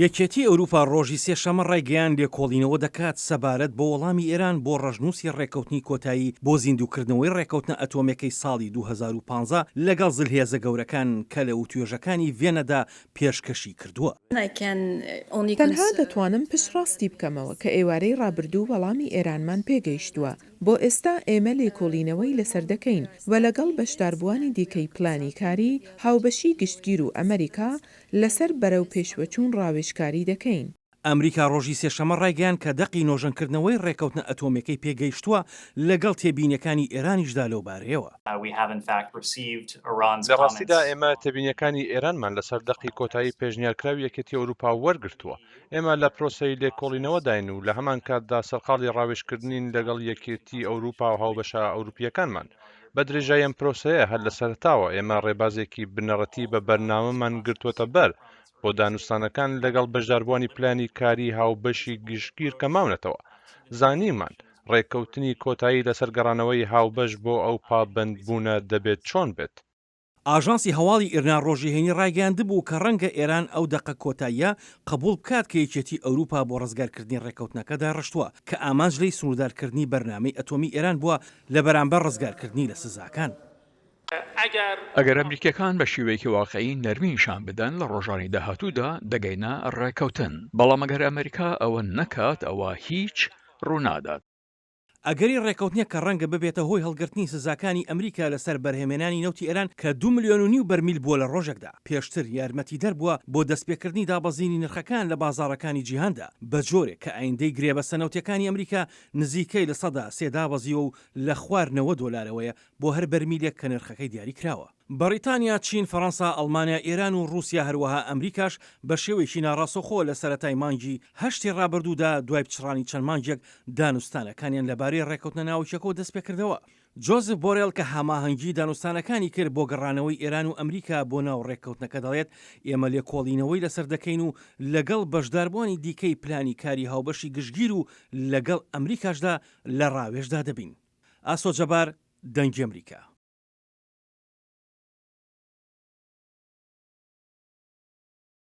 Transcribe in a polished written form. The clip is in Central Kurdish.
یەکێتی ئەوروپا ڕۆژی سێشەممە ڕایگەیاند لێکۆڵینەوە دەکات سەبارەت بە وەڵامی ئێران بۆ ڕەشنووسی ڕێککەوتنی کۆتایی بۆ زیندووکردنەوەی ڕێککەوتنە ئەتۆمیەکەی ساڵی 2015 لەگەڵ زلهێزە گەورەکان کە لە وتوێژەکانی ڤێنەدا پێشکەشی کردووە. تەنها دەتوانم پشتڕاستی بکەمەوە کە ئێوارەی ڕابردوو وەڵامی ئێرانمان پێگەیشتووە. بۆ ئێستا ئێمە لێکۆڵینەوەی لەسەر دەکەین و لەگەڵ بەشداربووانی دیکەی پلانی کاری هاوبەشی گشتگیر و ئەمریکا لەسەر بەرەوپێشوەچوون ڕاوێژکاری دەکەین. ئەمریکا ڕۆژی سێشەممە ڕایگەیاند کە دەقی نۆژەنکردنەوەی ڕێککەوتنە ئەتۆمیەکەی پێگەیشتووە لەگەڵ تێبینیەکانی ئێرانیشدا لەو بارەیەوە. لە ڕاستیدا ئێمە تێبینیەکانی ئێرانمان لەسەر دەقی کۆتایی پێشنیارکراوی یەکێتی ئەوروپا وەرگرتووە. ئێمە لە پرۆسەی لێکۆڵینەوەداین و لە هەمان کاتدا سەرقاڵی ڕاوێژکردنین لەگەڵ یەکێتی ئەوروپا و هاوبەشە ئەوروپییەکانمان. بە درێژایی ئەم پرۆسەیە هەر لە سەرەتاوە ئێمە ڕێبازێکی بنەڕەتی بە بەرنامەمان گرتووەتە بەر بۆ دانوستانەکان لەگەڵ بەشداربووانی پلانی کاری هاوبەشی گشتگیر کە ماونەتەوە. زانیمان ڕێککەوتنی کۆتایی لەسەر گەڕانەوەی هاوبەش بۆ ئەو پابەندبوونە دەبێت چۆن بێت. ئاژانسی هەواڵی ئیرنا ڕۆژی هەینی ڕایگەیاندبوو کە ڕەنگە ئێران ئەو دەقە کۆتاییە قبوڵ بکات کە یەکێتی ئەوروپا بۆ ڕزگارکردنی ڕێککەوتنەکە دایڕشتووە کە ئامانج لێی سنووردارکردنی بەرنامەی ئەتۆمی ئێران بووە لە بەرامبەر ڕزگارکردنی لە سزاکان. ئەگەر ئەمریکییەکان بە شێوەیەکی واقعی نەرمی نیشان بدەن لە ڕۆژانی داهاتوودا دەگەینە ڕێککەوتن، بەڵام ئەگەر ئەمریکا ئەوە نەکات ئەوا هیچ ڕوونادات. ئەگەری ڕێککەوتنێک کە ڕەنگە ببێتە هۆی هەڵگرتنی سزاکانی ئەمریکا لەسەر بەرهەمهێنانی نەوتی ئێران کە دوو ملیۆن و نیو بەرمیل بووە لە ڕۆژێکدا، پێشتر یارمەتیدەر بووە بۆ دەستپێکردنی دابەزینی نرخەکان لە بازاڕەکانی جیهاندا، بەجۆرێک کە ئایندەی گرێبەستە نەوتییەکانی ئەمریکا نزیکەی 3% دابەزیوە و لە خوار 90 دۆلارەوەیە بۆ هەر بەرمیلێک کە نرخەکەی دیاریکراوە. بەڕیتانیا، چین، فەڕەنسا، ئەڵمانیا، ئێران و ڕووسیا هەروەها ئەمریکاش بە شێوەیەکی ناڕاستەوخۆ لە سەرەتای مانگی هەشتی ڕابردوودا دوای پچڕانی چەند مانگێک دانوستانەکانیان لەبارەی ڕێککەوتنە ناوکیەکەوە دەستپێکردەوە. جۆزف بۆرێڵ کە هەماهەنگی دانوستانەکانی کرد بۆ گەڕانەوەی ئێران و ئەمریکا بۆ ناو ڕێککەوتنەکە دەڵێت، ئێمە لێکۆڵینەوەی لەسەر دەکەین و لەگەڵ بەشداربووانی دیکەی پلانی کاری هاوبەشی گشتگیر و لەگەڵ ئەمریکاشدا لە ڕاوێژدا دەبین. ئاسۆ جەبار، دەنگی ئەمریکا.